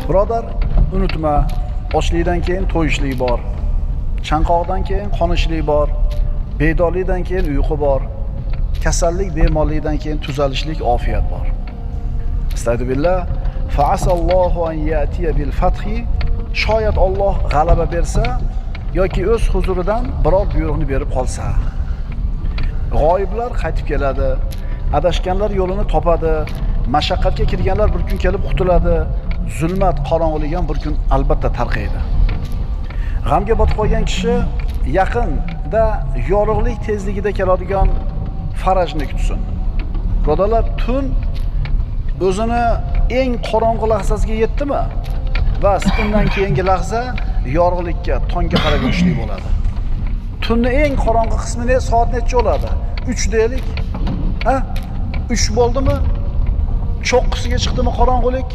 Birodar, unutma, ochlikdan keyin to'yishlik bor, chanqoqdan keyin qonishlik bor, bedorlikdan keyin uyqu bor, kasallik, bemorlikdan keyin tuzalishlik, ofiyat bor. Astagfirullah. Fa'asallohu an ya'tiya bil fathi. Shoyat Alloh g'alaba bersa yoki o'z huzuridan biror buyruqni berib qolsa. G'oyiblar qaytib keladi, adashganlar yo'lini topadi, mashaqqatga kirganlar bir kun kelib qutuladi, zulmat qorong'ulik ham bir kun albatta tarqaydi. G'amga botib qolgan kishi yaqinda yorug'lik tezligida keladigan farajni kutsin. Birodarlar, tun o'zini eng qorong'u lahzasiga yetdimi? Bas, undan keyingi lahza yorug'likka, tongga qarab yurishlik bo'ladi. Tunni eng qorong'u qismi ne? Soat necha bo'ladi? 3 deylik. Ha? 3 bo'ldimi? Cho'qqisiga chiqdimi qorong'ulik?